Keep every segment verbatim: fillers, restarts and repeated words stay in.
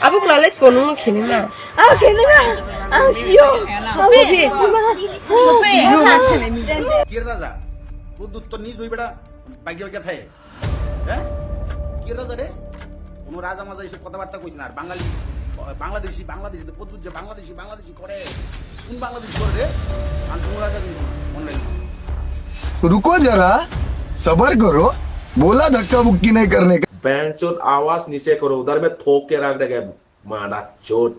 Abo kwlalai sbo nungno khenima. Ang khenima. Ang sio. Ang Sophie. Sophie. Kir raja, buddhutto ni jui beda, bagya bagya thai. হ্যাঁ? কি রাজা রে? কোনো রাজা মাজা এইসব কথাবার্তা কইস না। আর বাঙালি, বাংলাদেশি, বাংলাদেশি, তো কত যে বাংলাদেশি, বাংলাদেশি করে। কোন বাংলাদেশি করে রে? আর কোনো রাজা কিন্তু মনে রাখিস। रुको जरा, सबर करो, बोला धक्का मुक्की नहीं करने का। बैंचोद आवाज नीचे करो, उधर मैं ठोक के रख देगा, मारा चोद।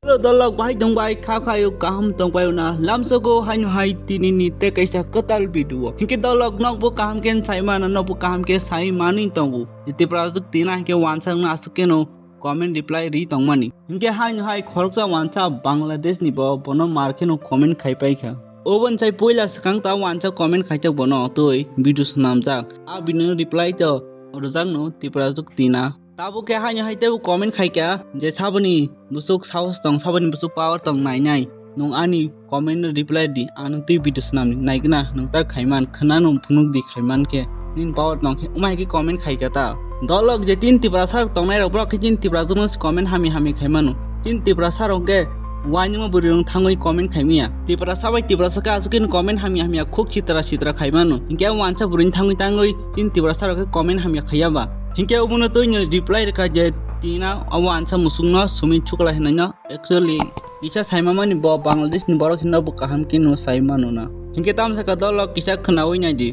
Hello, dolok, bahai tong bai, kha khayo, kaham tong bai na, lamsogo, haino hai, tini ni te kaisa kwtal video. Hinke dolok, nokbo kaham khe sai mana, nokbo kaham khe sai mani tongo. Tipra juk tina hinke wansang na asuk keno comment reply ri tong mani. Hinke haino hai khoroksa wansa Bangladesh ni bo, bono mar kheno comment khai pai kha. Obon sai poila swkang ta wansa comment khai tak bono twi video swnamjak. A video reply to rwjak no Tipra juk tina. Tabuk khe haino hai teibo comment khaikha je saboni bwswk sahos tong, saboni bwswk power tong nainai. Nwng ani comment no reply di, ang nwng twi video swnamni naigwna nwng ta khaiman, khwnano phunukdi khaiman khe nini power tong khe wngma hai khe comment khaikha ta. Dolok je tin Tiprasa rok tongnai rok borok khe tin Tiprasa rok no comment hamya hamya khaimano. Tin Tiprasa rok khe Wainuma bwrwi rok thangwi comment khaimaya. Tiprasa bai Tiprasa khe aswk khe comment hamya hamya khuk sitra sitra khaimano. Hinkhe wansa bwrwi thangwi tangwi chini Tiprasa rok khe comment hamya khaiya ba. Hinkhe obono twi no reply rwkha je tina o wansa musukno sumi chukla hinwi no actually kisa saima mani bo Bangladesh ni borok hinno bo kaham khe no sai mano na. Hinkhe tamsa ka dolok kisa khwnawi naidi.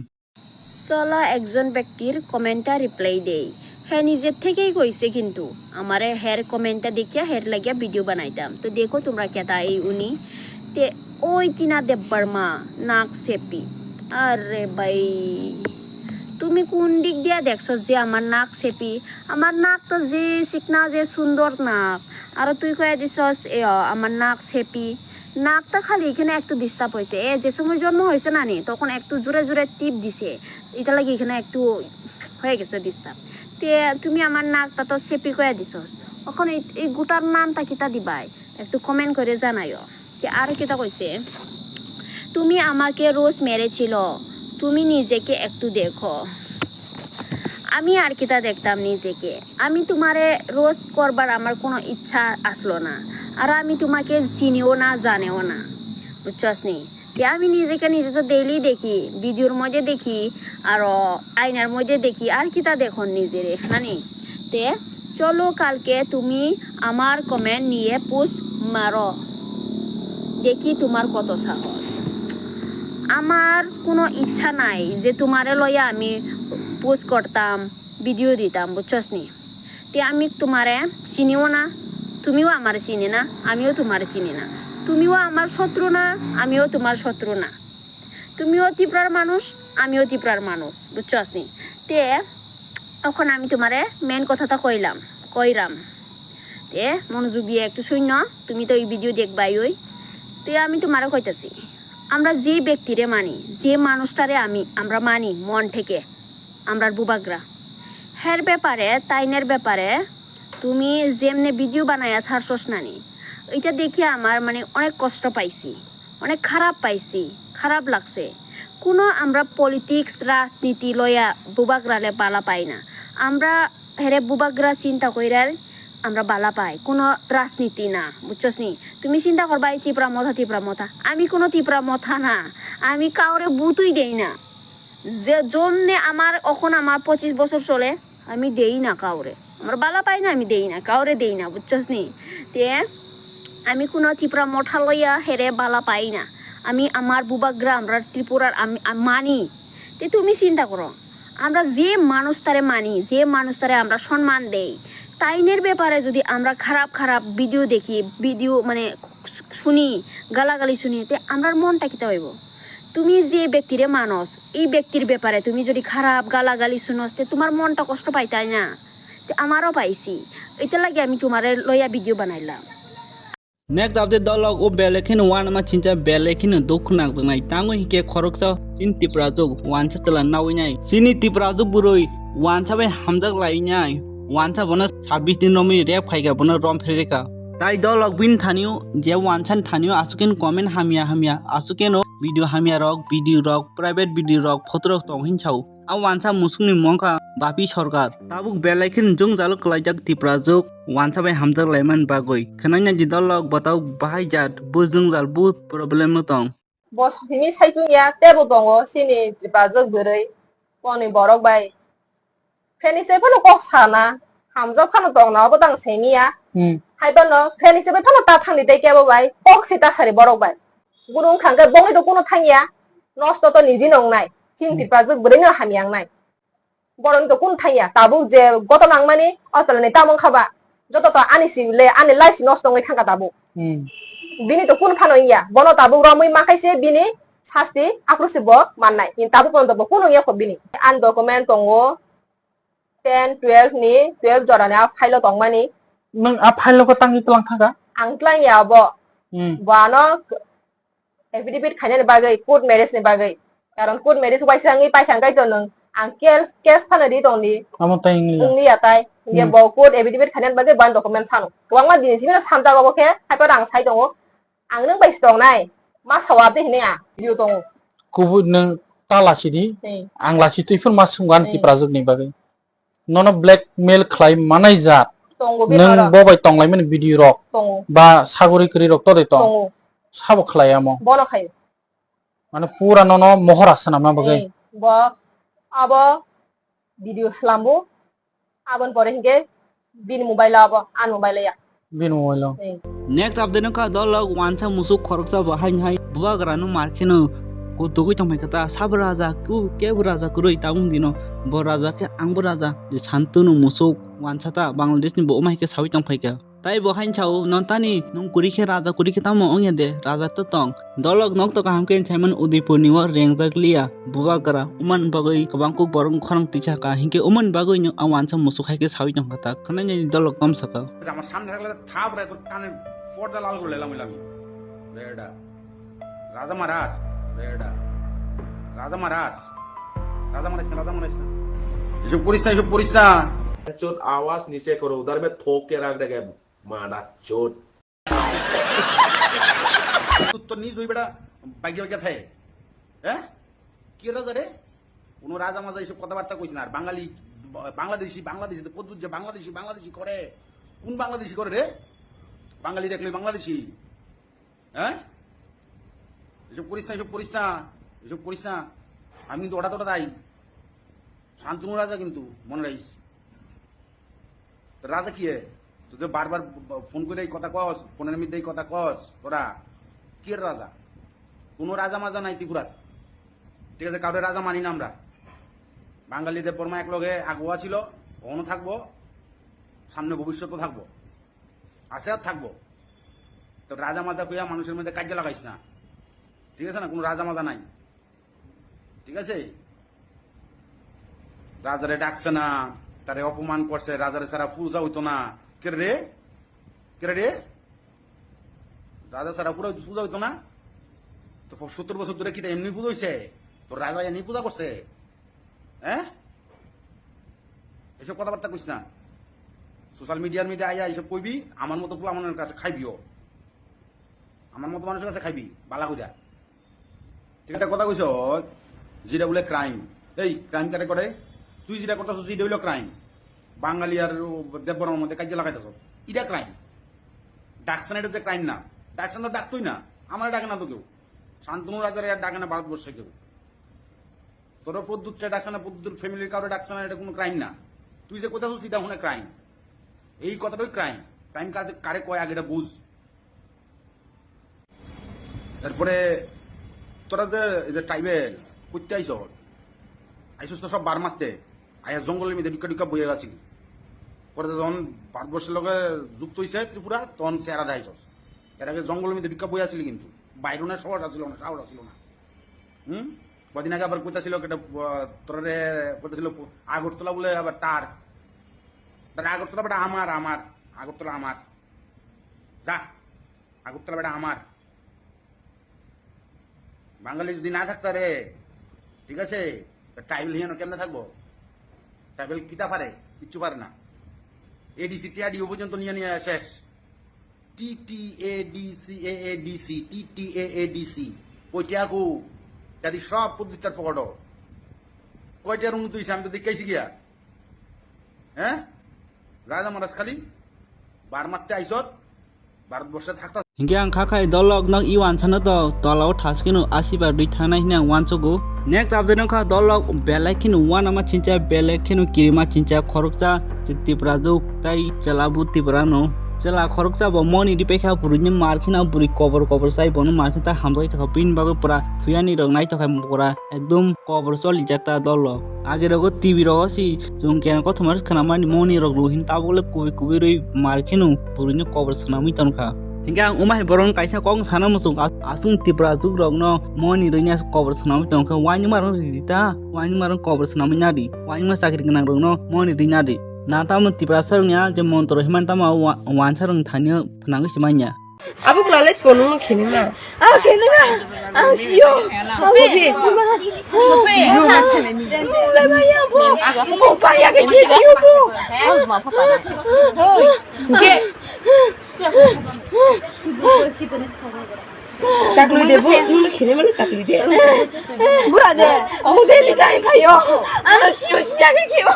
চলো একজন ব্যক্তির কমেন্টটা রিপ্লাই দেই। হ্যাঁ, নিজের থেকেই কইছে কিন্তু আমারে হের কমেন্টটা দেখিয়া হের লাগিয়া ভিডিও বানাইতাম। তো দেখো তোমরা কেতা এই উনি। তে ওই টিনা দেববর্মা, নাক সেপি। আরে ভাই, তুমি কোন দিক দিয়া দেখছো যে আমার নাক সেপি? আমার নাক তো যে চিকনা, যে সুন্দর নাক। আর তুই কয়ে দিছস, এ, আমার নাক সেপি। নাকটা খালি এখানে একটু ডিস্টার্ব হয়েছে। এ যে সময় জন্ম হয়েছে না নি, তখন একটু জোরে জোরে টিপ দিছে, এটা লাগি এখানে একটু হয়ে গেছে ডিস্টার্ব। তে তুমি আমার নাকটা তো সেপি কয়ে দিছস, এখন এই এই গোটার নামটা কিতা দিবাই? একটু কমেন্ট করে জানাইও। তে আর কিতা কইছে, তুমি আমাকে রোজ মেরেছিল, তুমি নিজেকে একটু দেখো। আমি আর কিতা দেখতাম নিজেকে? আমি তোমারে রোস্ট করবার আমার কোনো ইচ্ছা আসলো না, আর আমি তোমাকে চিনিও না, জানেও না, বুঝছস নি? তে আমি নিজেকে নিজে তো ডেইলি দেখি, ভিডিওর মধ্যে দেখি, আর আয়নার মধ্যে দেখি, আর কিতা দেখো নিজেরে, হানি? তে চলো কালকে তুমি আমার কমেন্ট নিয়ে পোস্ট মারো, দেখি তোমার কত সাহস। আমার কোনো ইচ্ছা নাই যে তোমারে লইয়া আমি পোস্ট করতাম, ভিডিও দিতাম, বুঝছস নি? তে আমি তোমারে চিনিও না, তুমিও আমারে চিনে না, আমিও তোমারে চিনি না। তুমিও আমার শত্রু না, আমিও তোমার শত্রু না। তুমিও ত্রিপুরার মানুষ, আমিও ত্রিপুরার মানুষ, বুঝছস নি? তে এখন আমি তোমারে মেন কথাটা কইলাম, কইরাম। তে মনোযোগ দিয়ে একটু শুন, তুমি তো এই ভিডিও দেখবাই ওই। তে আমি তোমারে কইতাছি, আমরা যে ব্যক্তিরে মানি, যে মানুষটারে আমি, আমরা মানি মন থেকে, আমরার বুবাগ্রা, হের ব্যাপারে, তাইনের ব্যাপারে তুমি যেমনে ভিডিও বানাইয়া ছাড়ছস নানি, এটা দেখে আমার মানে অনেক কষ্ট পাইছি, অনেক খারাপ পাইছি, খারাপ লাগছে। কোনো আমরা পলিটিক্স, রাজনীতি লইয়া বুবাগ্রালে বালা পাই না। আমরা হেরে বুবাগ্রা চিন্তা কইরার আমরা বালা পাই, কোনো রাজনীতি না, বুঝছস নি? তুমি চিন্তা করবা এই ত্রিপুরা মথা, ত্রিপুরা মথা। আমি কোনো ত্রিপুরা মথা না, আমি কাউরে বুতুই দেই না। যে জন্যে আমার এখন আমার পঁচিশ বছর চলে, আমি দেই না কাউরে। আমার বালা পাই না, আমি দেই না, কাউরে দেই না, বুঝছস নি? তে আমি কোনো ত্রিপুরা মথা লইয়া হেরে বালা পাই না। আমি আমার বুবাগ্রা, আমরা ত্রিপুরার আমি, আমি মানি। তে তুমি চিন্তা করো, আমরা যে মানুষটারে মানি, যে মানুষটারে আমরা সম্মান দেই, তাইনের ব্যাপারে যদি আমরা খারাপ খারাপ ভিডিও দেখি, ভিডিও মানে শুনি, গালাগালি শুনি, তে আমরার মনটা কিতা হইব? তুমি যে ব্যক্তিরে মানস, এই ব্যক্তির ব্যাপারে তুমি যদি খারাপ গালাগালি শুনস, তে তোমার মনটা কষ্ট পাই, তাই না? তে আমারও পাইছি, এটা লাগে আমি তোমারে লইয়া ভিডিও বানাইলাম। Next update, dolok o belai kheno uanama chincha, belai kheno dukhu nangjaknai. Tamo hinkhe khoroksa chini Tiprajwk uansa chwla nawi nai. Chini Tiprajwk bwrwi uansa bai hamjak lai nai. Uansa bono sabbish din romwi rape khaikha, bono rom pherikha. Tai dolok bini thanio, je uansani thanio aswk khe comment hamya hamya, aswk kheno video hamya rok, video rok, private video rok, photo rok tong hin sao. A wansa musukni mongkha Bapi Sarkar. Tabuk belai khe jwngjal kwlaijak Tiprajwk wansa bai hamjak laimani bagwi. Khwnai naidi dolok bwtao bahai jat bo jwngjal bo problem no tong. Bo sini sai chwngya tebo tongo chini Tiprajwk bwrwi, boni borok bai. Phen se phano kok sana, hamjak phano tongna obo tang semiya. Hmm. Hai bono phen se phano ta thangni tei kebo bai, kok si ta sari borok bai. Gurung thangkhe bongni to kuno thangya, nosto to niji nongnai, chini Hmm. Tiprajwk bwrwi no hamya wngnai. Borok to kun thangya, tabuk je goto nangmani, o chalani tamo wngkha ba, joto to ani si le, ani life si nosto wngwi thangkha tabuk. Hmm. Bini to kun phano wngya, bono tabuk romwi ma khaise bini sasti aphuru se bo mannai. Ni tabuk pono to bo kun wngya kho bini. Ani document tongo ten, twelve ni, twelve jora ni a file o tongmani. Nwng a file no khe tangwi twlang thangkha? Ang twlang ya abo. Hmm. Bo ano affidavit khainani bagwi, court marriage ni bagwi. Karon court marriage waisa wngwi paithang kaitor nwng ang case, case phano ri tongdi. Amo tai wngya. Wngya tai. Hingke Hmm. Bo court affidavit khainani bagwi bo document sano. Kwbangma jini simi no sanjago bo khe, haiphano ang sai tongo. Ang nwng bai se tongnai. Ma sao abde hinwi ang video tongo. Kubui nwng ta lachidi. Hmm. Ang lachi twi phano ma swngo ani Hmm. Tiprajwk ni bagwi. Nono blackmail khlai manai jat. Tongo nwng bini oro. Bo bai tonglaimani video rok. Tongo. Ba sagori kwrwi rok todai tong. Tongo. Sabo khlai amo. Bono khayo. Mane pura nono mohor asana ma bagwi. Eh, bo abo video slambo. Abon pore hinke bini mobile abo, an mobile ya. Bini mobile o. Eh. Next update wngkha dolok wansa musuk khoroksa bo haini hai bubagra no mar kheno kutugwi tongphai kha ta sabo raja ku kebo raja kwrwi tabung dino bo raja khe angbo raja je Santunu musuk wansa ta Bangladesh ni bo umai khe sawi tongphai kha. Tai bo haini sao non tani nung kwrwi khe raja kwrwi khe tamo wngya de raja to tong. Dolok nok to kaham khe saimano Udaipur ni o rengjak liya bubagra umani bagwi kwbang kuk borok khorang tisa ka hinkhe umani bagwi no a wansa musuk hai khe sawi tongkha ta khwnai nai dolok tom saka. আমার সামনে থাকলে তো থাপ রে, তোর কানে পর্দা লাল করে লেলাম, লেলাম। বেটা, রাজা মহারাজ, বেটা, রাজা মহারাজ, রাজা মহারাজ, রাজা মহারাজ। এসব করিস না, এসব করিস না। চোদ, আওয়াজ নিচে করো, উধার মে থোক কে রাখ দেগে, মারা চোদ। তোর নিজ ওই বেটা বাইকে বাইকে থাকে। হ্যাঁ? কি রাজা রে? কোনো রাজা মাজা এইসব কথাবার্তা কইস না। আর বাঙালি, বাংলাদেশি, বাংলাদেশি, তো কত যে বাংলাদেশি, বাংলাদেশি করে। কোন বাংলাদেশি করে রে? বাঙালি দেখলে বাংলাদেশি। হ্যাঁ? এসব করিস না, এসব করিস না, এসব করিস না। আমি কিন্তু ওটা তোটা দায়ী। শান্তনু রাজা কিন্তু, মনে রাখিস। তো রাজা কি হে? তুই তো বারবার ফোন করে এই কথা কস, ফোনের মধ্যে এই কথা কস, তোরা কি এর রাজা? কোনো রাজা মাজা নাই ত্রিপুরার। ঠিক আছে, কারোর রাজা মানি না আমরা। বাঙালি দেববর্মা এক লগে আগেও ছিল, অখনো থাকবো, সামনে ভবিষ্যতও থাকবো, আছে আর থাকবো। তো রাজা মাজা কইয়া মানুষের মধ্যে কাজিয়া লাগাইস না, ঠিক আছে না? কোনো রাজা মাজা নাই। ঠিক আছে? রাজারে ডাকছে না, তারে অপমান করছে, রাজারে ছাড়া পূজা হইতো না। কে রে? কে রে? রাজা ছাড়া পুরো পূজা হইতো না? তো সত্তর বছর ধরে কি তাই এমনি পূজা হইছে? তো রাজা এমনি পূজা করছে? হ্যাঁ? এসব কথাবার্তা কইস না। সোশ্যাল মিডিয়ার মধ্যে আইয়া এইসব কইবি, আমার মতো ফুলামনের কাছে খাইবিও। আমার মতো মানুষের কাছে খাইবি, বালা কইরা। ঠিক একটা কথা কইছ, যেটা বলে ক্রাইম। এই ক্রাইম কারে করে? তুই যেটা করতেছ, এটা হইলো ক্রাইম। বাঙালি আর দেববর্মার মধ্যে কাজিয়া লাগাইতেছ, এটা ক্রাইম। ডাকসেন এটা যে ক্রাইম না, ডাকসেন তো ডাকতোই না, আমার ডাকে না তো কেউ। শান্তনু রাজার আর ডাকে না ভারতবর্ষে কেউ। তোরা প্রদ্যুৎ ডাকছে না, প্রদ্যুৎ ফ্যামিলির কারো ডাকছে না, এটা কোনো ক্রাইম না। তুই যে কোথাও সেটা হনে ক্রাইম, এই কথাটাই ক্রাইম। ক্রাইম কাজে কারে কয় আগে এটা বুঝ। এরপরে তোরা যে এই যে ট্রাইবেল করতে আইস, আইসস তো সব বার্মাতে, আইয়া জঙ্গলের মধ্যে ঢুকা ঢুকা বইয়া আছিলি। পরে যখন ভারতবর্ষের লগে যুক্ত হইছে ত্রিপুরা, তখন চেহারা দেখাইছস। এর আগে জঙ্গলের মধ্যে ঢুকা বইয়া আছিলি কিন্তু, বাইরে না সাহস আসিল না, সাহস আসিল না। হুম? কদিন আগে আবার কইতাছিল একটা, আহ, তোরে কইতাছিল আগরতলা বলে আবার তার। তার আগরতলা বেটা আমার, আমার। আগরতলা আমার। যা। আগরতলা বেটা আমার। বাঙালি যদি না থাকতা রে, ঠিক আছে? তো ট্রাইবেল হিয়ানো কেমনে থাকবো? ট্রাইবেল কিতা পারে? কিচ্ছু পারে না। এডিসি টিআরডিও পর্যন্ত নিয়ে নিয়ে শেষ। T T A D C, A A D C, T T A A D C. Koitya ku, jadi sob pudbichar pokodo. Koitya rung tui sam jadi kaisi giya. Eh? Raja Maharaj kali, Barmat te aisot, Bharat Borshe thakta. Hinkhe ang kha khai dolok nok i wansano to, tola o thas kheno asibar dui thangnai hwnwi ang wansugo. Next update wngkha dolok belai kheno wanama chincha, belai kheno kirima chincha khoroksa, je Tiprajwk tai chwla bo Tiprano. Chwla khoroksa bo moni ripekha bwrwini mar kheno bwrwi kobor kobor chai bono mar khe ta hamjagwi thangkha bini bagwi pura thuyani rok naitokha pura ekdom kobor cholijak ta dolok. Age rogo T V rogo si chwng kena kothoma khnamani moni rok luhin tabuk le kubui kubui rwi mar kheno bwrwini kobor swnamwi tongkha. Hinkhe ang umai borok kaisa kok sana muchung as-, aswng Tiprajwk rokno moni rwini kobor swnamwi tongkha. Waini marwng ridi ta, waini marwng kobor swnamwi nadi, waini ma chakri gwnang rokno moni rwi nadi. Na tamo Tiprasa rokni a je montro himan tamo wa-, wansa rok thani phnangwi se manya. Abo kwlale sbo nungno khenima. Ang khenima. Ang sio. Sophie. Sophie. Nungla maya bo. Bo paya ke khenio bo. Hoi. Ke. Chakli de bo, nungno khenima le chakli de. Bura de. Ang deli jai phayo. Ano sio sia ke kio.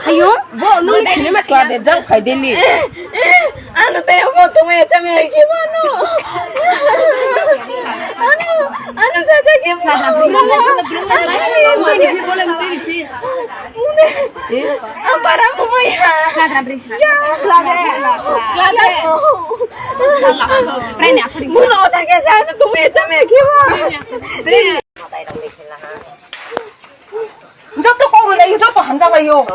Phayo? Bo nungno khenima kla de jang phai deli. Ano tayo ko tumo ya chami ya ki mano. Ano, ano jaja ki mano. Ang para mo mo ya. Ya, lade. Lade. Muno ta ke sa tumo ya chami ya ki mano. Joto kok rwlai, joto hamjaklaio.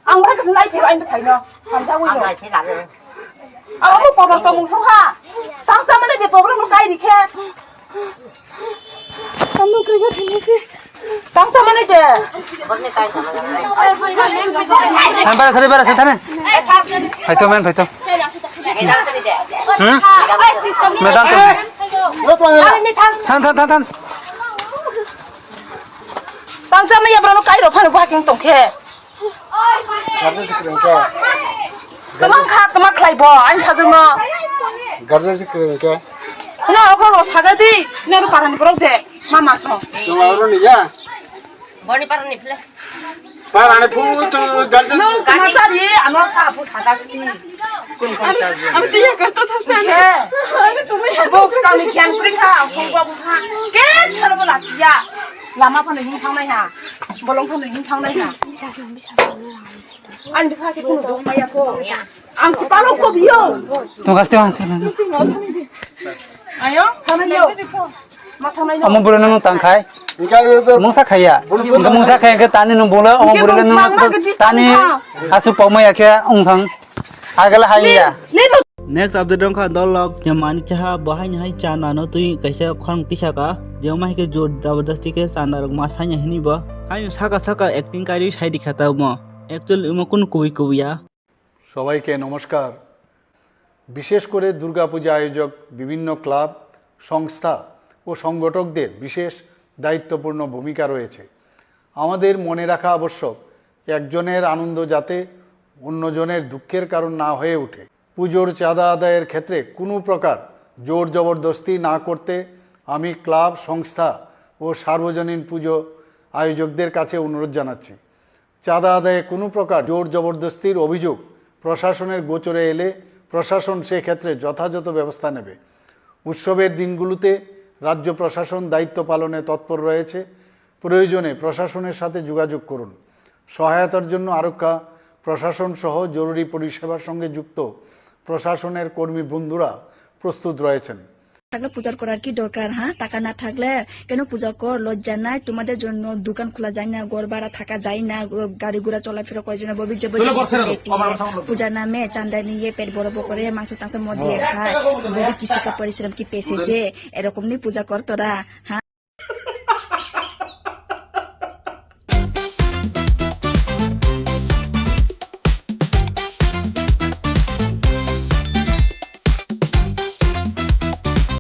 Ang bai kaisa nai phiro, ang bwsai no hamjagwi no. Ang bai se labo. Abo bo pobor tongmung song ha. Tang sama nai de pobor no kai rikhe. Tang sama nai de. Borni kai sama nai. Hai, bara sari, bara sari, thane. Phaito, men, phaito. Hmm? Madam, than, than, than, than. Tang sama ya, bro, no kai ro, phano ba king tong khe. Garja sikring khe. Tama kha, tama khlai bo, ani sajwk no. Garja sikring khe. No, oko ro saga di, no ro paran borok de, mama so. Tong aro ni ya. Boni paran ni phle. Parani phu tu garja. No, tama sari, ano sa phu saga sti. Kun kun sa. Ami tu ya karta tha sa. He. Bo kami kyan pri kha, song ba bu kha. Ke chhar bo la siya. Lama phano him thang nai ha. Bolong phano him thang nai ha. Ani bisa ke kuno dong maya ko. Ang si palok ko biyo. Tong kaste wa. Ayo, thana yo. Ma thana yo. Amo bwrwino nwng tang khai. Mungsa khaiya. Mungsa khaiya khe tani nwng bolo, amo bwrwino nwng tani asu pokmaya khe wng thang. Agala haiya. Next update wngkha dolok je mani chaha bo haini hai chanda no twi kaisa khorang tisaka je ma hai khe jor jabardasti khe chanda rok ma sanya hini bo. Haino saka saka acting kari sai dikha ta mo. Actually mo kun kubui kubui ya. সবাইকে নমস্কার। বিশেষ করে দুর্গাপূজা আয়োজক বিভিন্ন ক্লাব, সংস্থা ও সংগঠকদের বিশেষ দায়িত্বপূর্ণ ভূমিকা রয়েছে। আমাদের মনে রাখা আবশ্যক, একজনের আনন্দ যাতে অন্যজনের দুঃখের কারণ না হয়ে ওঠে। পুজোর চাঁদা আদায়ের ক্ষেত্রে কোনো প্রকার জোর জবরদস্তি না করতে আমি ক্লাব, সংস্থা ও সার্বজনীন পুজো আয়োজকদের কাছে অনুরোধ জানাচ্ছি। চাঁদা আদায়ে কোনো প্রকার জোর জবরদস্তির অভিযোগ প্রশাসনের গোচরে এলে প্রশাসন সেক্ষেত্রে যথাযথ ব্যবস্থা নেবে। উৎসবের দিনগুলোতে রাজ্য প্রশাসন দায়িত্ব পালনে তৎপর রয়েছে। প্রয়োজনে প্রশাসনের সাথে যোগাযোগ করুন। সহায়তার জন্য আরক্ষা, প্রশাসন সহ জরুরি পরিষেবার সঙ্গে যুক্ত প্রশাসনের কর্মী বন্ধুরা প্রস্তুত রয়েছেন। থাকলে পূজার করার কি দরকার, হ্যাঁ? টাকা না থাকলে কেন পূজা কর? লজ্জা নাই? তোমাদের জন্য দোকান খোলা যায় না, ঘর ভাড়া থাকা যায় না, গাড়ি ঘোড়া চলাফেরা করা যায় না। ববি যে বলে বলছে না তো, পূজা নামে চাঁদা নিয়ে পেট বড় বড় করে মাংস টাংস মদ দিয়ে খায়। ববি কৃষি কা পরিশ্রম কি পেশে যে এরকম নিয়ে পূজা কর তোরা, হ্যাঁ?